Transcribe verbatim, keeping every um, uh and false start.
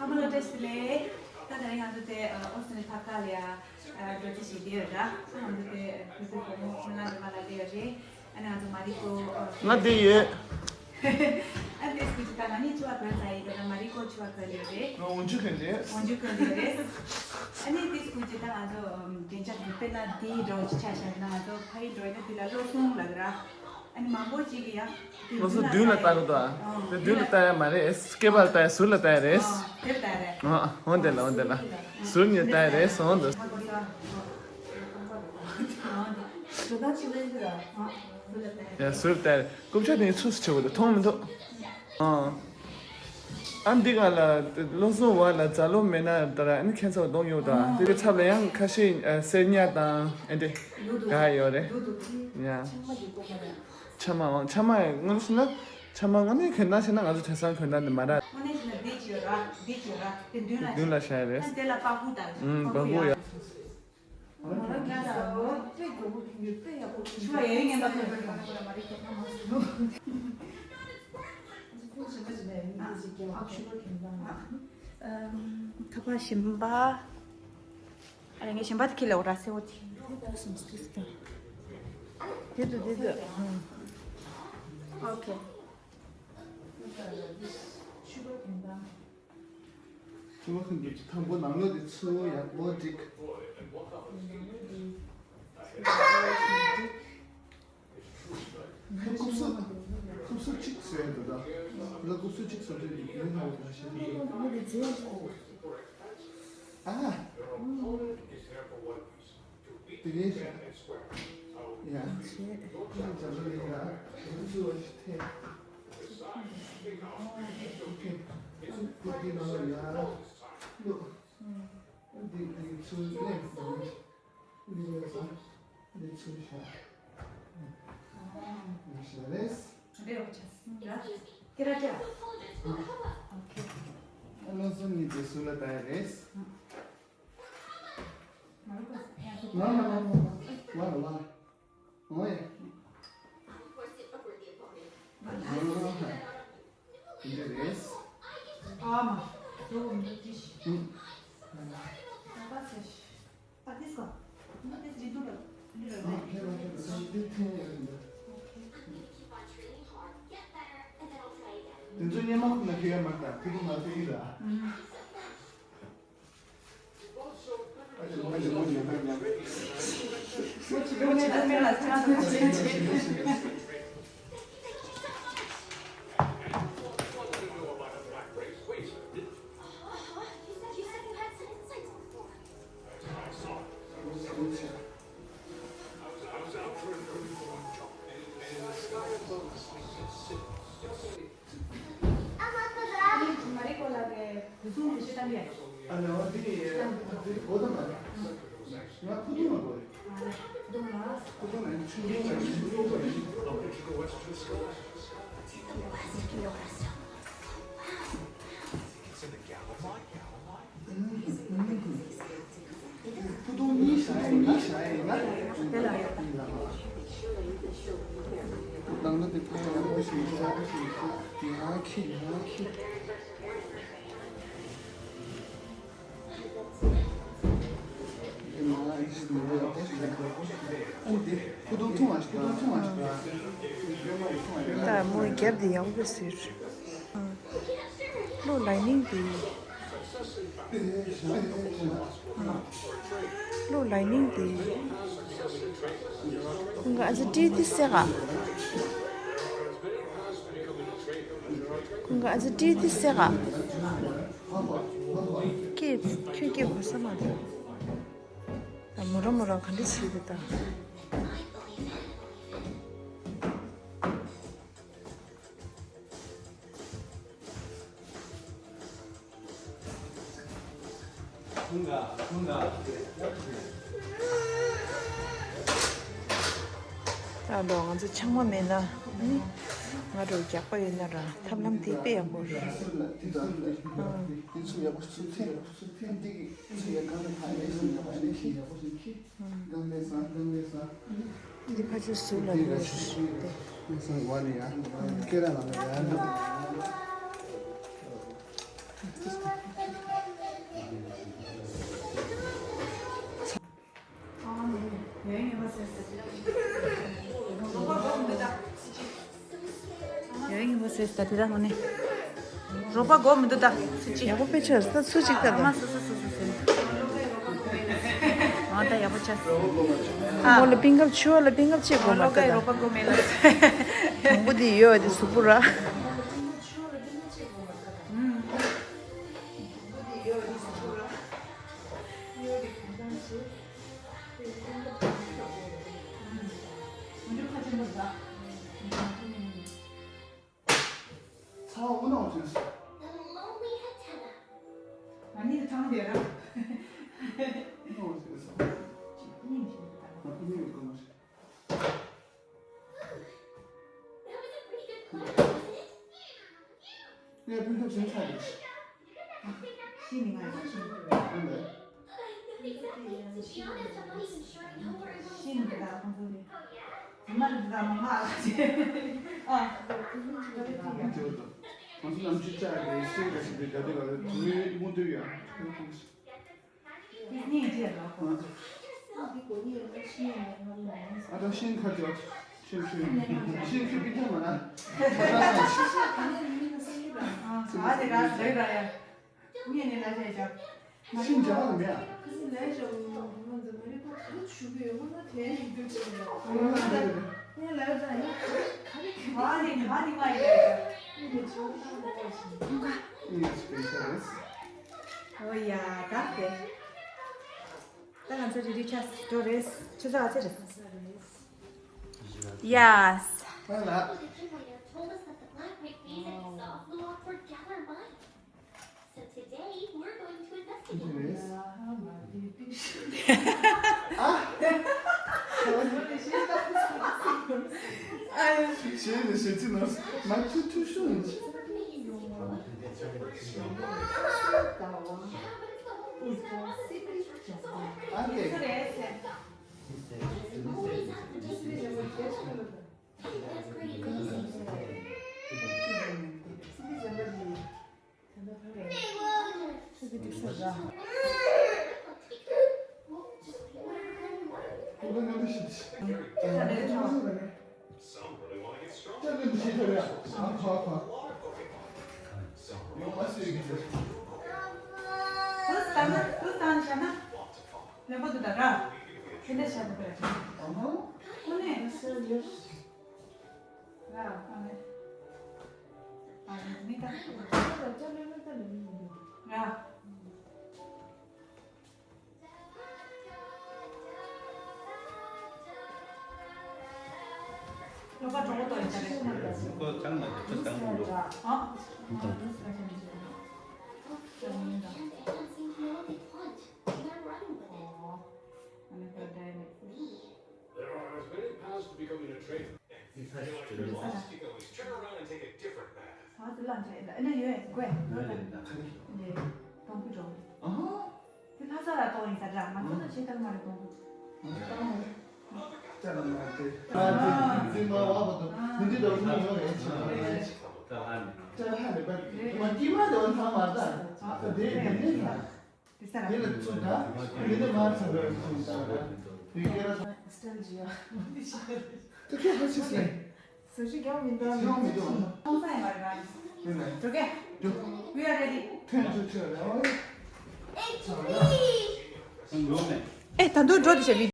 ཨ་མ་ལགས་བཀྲ་ཤིས་བདེ་ལེགས། ད་དེ་རིང་ང་ཚོ་དེ་ཨོ་སི་ཊེ་ལི་ཡ་ལྷག་དཀར་ལ་ཡ་འགྲོ་རྩིས་བྱས་བསྡད་ཡོད་ར། ཨ་ང་ཚོ་དེ་བོད་པའི་བུ་མོ་སྨོན་ལམ་རིམ་པ་ལ་སླེབས་ཡོད་རེད། ཨ་ནི་ང་ཚོ་མ་རི་ཀོ་ང་བསྡད་ཡོད། ཨ་དེ་སྐུ་མཁྱེན་ད་ང་གཉིས་ཕྱུ་པ་གོན་ཚར་ཡིན། དེ་ལ་མ་རི་ཀོ་ཕྱུ་པ་གོན་ཡོད་རེད། ང་འོག་འཇུག་གོན་རེད། འོག་འཇུག་གོན་ཡོད་རེད། ཨ་ནི་དེ་སྐུ་མཁྱེན་ད་ང་ཚོ་རྒྱན་ཆ་དེ་དཔེར་ན་དེའི་འགྲོ་ཆ་བཞག་ན་ང་ཚོ་ཕ་ཡི་འགྲོ་ཡིན་ན་དེ་ལ་བློ་སྲུང་ལབ་ར། ཨ་ནི་མང་པོ་ཅིག་གིས་ཡང་དེ་ང་ཚོ་མདུན་ལ་ལྟ་གི་འདུག་ཨ། དེ་མདུན་ལ་ལྟ་ཡ་མ་རེད། སྐེད་པ་ལ་ལྟ་ཡ། ཟུར་ལ་ལྟ་ཡ་རེད། ཨ་དེར་ལྟ་ཡ་རེད། ཨ་འོ་དེ་ལ་འོ་དེ་ལ་ཟུར་ནས་ལྟ་ཡ་རེད། སོང་དུ། ཡ་ཟུར་ལྟ་ཡ་རེད། རྐུབ་ཆ་དེ་ཚུགས་སུ་ཆེ་བོ་དེ་མཐོང་མི་འདུག་ཨ། ཨ་འདི་ག་ལ་བློ་བཟང་བ་ལ་རྫ་ལོ་མེད་ན་ད་ར་ཨ་ནི་ཁྱད་མཚར་གདོང་ཡོད་ད། དེ་གི་ཚབ་ལ་ཡང་ཁ་ཤས་ཨ་སེར་ཉ་དང་ཨེ་འདྲ་ག་ཡོད་རེད། ཡ། ཆ་མ་འོང་། ཆ་མ་དངོས་གནས་ན། ཆ་མ་དངོས་གནས་གོན་སྟངས་བྱས་ན་ང་ཚོ་དེང་སང་གོན་སྟངས་འདི་མ་རེད། དངོས་གནས་བྱས་ན་འདི་ཅི་ཡོད་ར། འདི་ཅི་ཡོད་ར། དེ་མདུན་ལ། མདུན་ལ་བཞག་ཡ་རེད། ཨ་དེ་ལ་པགས་ཀུ་དང་། ཨུམ། པགས་ཀུ་ཡ། ང་རང་རྒྱ་ལ་ལོ་དཔེ་མགོ་བོ་ཕིང་གི་དཔེ་ཡག་པོ་ཕིང་གི། ཆུ་བ་ཡོད་ངན་པ་ཁོ་རང་ཁོ་རང་མ་རེད་ཁྱེད་ཐ་མ་སུ། ཁ་པར་ཞིམ་པ། ཨ་ལས་ངས་ཞིམ་པ་དེ་ཁྱེར་ལེ་འོ་ར་སེ་འོ་དེ། དེ་དུ་དེ་དུ། ཨོ་ཁེ། ཚུར་ཁ་འགྱུར་གྱི་ཐང་པོ་ནང་ལོགས་དེ་ཚུར་ཡག་པོ་འགྲིག་རྐུབ་སུ། རྐུབ་སུ་གཅིག་བཟོས་འདུག་ད་ལ་རྐུབ་སུ་གཅིག་བཟོ་དུས་ཡིན་ཧ་འོ་ད་ཤེས། ཨ། དེ་གས་ཡ། ཁྱེད་ཅག་ལ་ཡ་ཁྱེད་ཚོ་ཐེ། ཨོ་ཁེ། ཁོ་དེ་ནང་ལ་ཡ་ལོ། འདི་འདི་ཚུར་ལེན་དང་། འདི་ལེན་ས། འདི་ཚུར་བཞག་འདི་བཞག་རེད། འདི་རོགས་བྱས། ཡ། ཁྱེད་ར་ཅག་ཨོ་ཁེ། ཨ་ནི་སོ་ནི་འདི་ཚུར་ལ་བཏང་ཡ་རེད། ང་ལ་ང་ལ་ང་ལ། ཨོ་ཡ། འདི་རེད། ཨ་མ། ཟོ་འདི་ཅི་ཞིག་ཨ་པ་ཚེ་ཞིག་ཨ་ཏིས་ཀ་ཨ་ཏིས་ལི་དུ་ར་ལི་ར་ལི། འདི་ཐེན་ཡ་རེད། དེ་ཚོ་སྙེ་མ་ཁུག་ན་ཁེ་ཡ་མ་ད་ཁུ་དུ་ང་ཚོ་ཡིན་ར། མ་རེད་ཀོ་ལ་གི་བུ་ཆུང་དེ་ཤི་ཏང་གི། ཨ་ལེ་འོ་དེ་དེ་གོ་དང་མ་རེད། ང་ཁུ་ཐུང་ལ་གོ་རེད། ཨ་ལེ་ཁུ་ཐུང་ལ་ཁུ་ཐུང་ལ་ཆུང་ཆུང་ལ་ཆུང་ཆུང་གོ་རེད། ཕུ་ཐུང་གཉིས་བཞག་ཡིན་ན། ནང་ལ་དེ་ཕན་ཡག་པོ་ཞིག་བཞག་ཞིག་ཡང་ཁྱི་ཡང་ཁྱི། དེ་ནང་ཨ་ཞིག་མི་འདུག་ཡག་པོ་ཞིག་ཨ་ནི་དེ་ཕུ་ཐུང་ཐུང་བ་ཞིག་ཕུ་ཐུང་ཐུང་བ་ཞིག་ད་མོ་རྒྱབ་དེ་ཡག་པོ་ཟེར། ལོ་ལ་ནིང་དེ། ལོ་ལ་ནིང་དེ། ཁོང་ག་ཨ་ཙི་ཏི་ཏི་སེ་ག་ཁོང་ག་ཨ་ཙི་ཏི་ཏི་སེ་ག་ཁྱེད་ཁྱོད་སྐྱེ་དགོས་ས་མ་རེད། ད་མོ་རང་མོ་རང་ག་འདྲ་བྱེད་དེ་ད། ད་ལོ་ང་ཚོ་ཆང་མ་མེད་ན་ནི་ང་རོ་རྒྱག་པ་ཡོད་ན་ར་ཐབས་ལམ་དེ་དཔེ་ཡག་པོ་རེད། ཨང་། འདི་ཕ་ཆུ་སུ་ལ་ཡོད་རེད་དེ། སང་གོ་ནི་ཡ། ཁྱེད་རང་ལ་ཡ། སེ་ད་དེ་ད་ཧོ་ནི། རོགས་པ་གོ་མི་འདུག་ད་སུ་ཅི། ཡག་པོ་དཔེ་ཆ་ད་སུ་ཅིག་ད་ད། མ་སུ་སུ་སུ་སུ་སུ། ཨ་ད་ཡག་པོ་ཆ། ཨ་མོ་ལ་པིན་ཀབ་ཆུ་བ་ལ་པིན་ཀབ་ཅེས་གོ་མ་ལོ་ད་ཀའི་ད། རོགས་པ་གོ་མེད་ལ། དང་པོ་དེ་ཡོད་དེ་གཟུགས་པོ་ར། ཚ་བ་དབུ་ནག་བྱུང་སོང་། ང་གཉིས་ཀྱི་ཐང་དེ་ར། དབུ་ནག་བྱུང་སོང་། ང་ཕ་མེས་ཀྱི་སྒོ་ནས། ངས་སྤུན་ཀྱག་གཞན་ཆགས་ཀྱི། ཤི་ནི་ང་ཡང་ཤི་ནི། ཨ་ལས། ཤི་ནི་འདི་དག་ཁོང་ཚོ་ནི། ཉི་མ་འདི་དག་མ་མ་ལ་ཅེ། ཨ། ཁོང་ཚོ་ནམ་ཆུ་བཅག་གི་ཤི་ག་ཤི་འདི་ག་དུས་ག་དུས་དུ་མའི་དབུ་འདུས་ཡ། དེ་སྙིང་རྗེ་ལ་ཁོང་ཚོ། ཨ་ད་ཤིང་ཁ་ཅོ། ཤིང་ཤིང་ཤིང་ཁི་པི་ཐ་མ་ན། ཨ་དེ་ར་རེ་ར་ཡ། ངས་ནི་ལ་ཞེས་བྱ། ཤིང་འཇམ་པ་མེད་ཨ། ཁ་སི་ལས་ཞོག་མོ་མོ་འཛམ་མ་རི་པ་ཁ་ཆུ་གི་ཡོད་མ་དེ་ཡིན་དུ་ཆུ་གི་ཡོད། ངས་ལ་ཡོད་ད་ཡིན། ཁ་ནི་ཁ་ནི་མ་ཡིན། ངས་ཆུ་གི་ཡོད་ཞིང་ཁ། ངས་སྤེ་ཤལ་རེད། ཨོ་ཡ་ད་དེ། ད་ང་ཚོ་རི་རི་ཆ་འགྲོ་རེད། ཆུ་ཚོད་ཨ་ཚེ་རེད། Yes. Hello. So today we're going to investigate. ཞེས་ནས་ཞེས་ཚིག་ནང་མ་ཐུ་ཐུ་ཤུ་ནི། ཨ་ཀེ། ལེན་པ་འདུག་ད་ར། དེ་འདྲ་བྱ་འདུག་པས། ཨ་ཧ། ཁོ་ནས། ཨ་ཧ། ར། ཁོ་ནས། ཨ་ཧ་མི་ད། ར། ལོ་ཀ་གྲོགས་པོ་ཏོ་ཡིན་ས་རེད། ཁོ་ཚང་མ་ཁོ་ཚང་མ་འདུག་ཨ། ཨ་ནི་ཁོ་ད་ཡིན། There are as many paths to becoming a traitor. If you feel like you're lost, you can always turn around and take a different path. ཨ་དེ་ལ་འདྲ་ཡིན་ད། ཨ་ནི་ཡོད་ཀོས། ཡོད་རེད་ད་ཁ་ནི། ནས་དང་པོ་འགྲོ། ཨ་ཧ། དེ་ལྷ་ས་ལ་གཏོང་ཡིན་ས་འདྲ། ང་ཚོ་ལ་ཆེ་ཐང་མ་རེད་གཏོང་གི། ཨ་ཧ། ད་ལ་མ་རེད་དེ། ད་དེ་དེ་མ་བ་བ་དང་མི་འདི་འདྲ་བོ་ཡོད་རེད་ཅེས་པ་རེད། ད་ཧ་ནི། ད་ཧ་ནི་པ་མ་ཀི་མ་དེ་བ་ཐང་མ་ད་ད་དེ་དེ་ནས་ད། དེ་ལ་ཚུར་ད་དེ་ནས་མར་ཚུར་ར་ཚུར་ད་ར་དེ་སྐད་ར་ད་ཁྱོད་ཧ་ཆི་སི་ལེ། སུ་ཞིག་ཡོང་མི་འདུག་ཡོང་མི་འདུག་ཁོང་ས་ཡང་མ་རེད་ད། ཡོང་མེད། འགྲོ་གི། འགྲོ། We are ready. ཐོན་ཚུར་ཚུར་ར་ཨོ་ཡེ། ཡོང་མེད། ཨེ་ད་དུང་འགྲོ་དེ་བྱས་བི་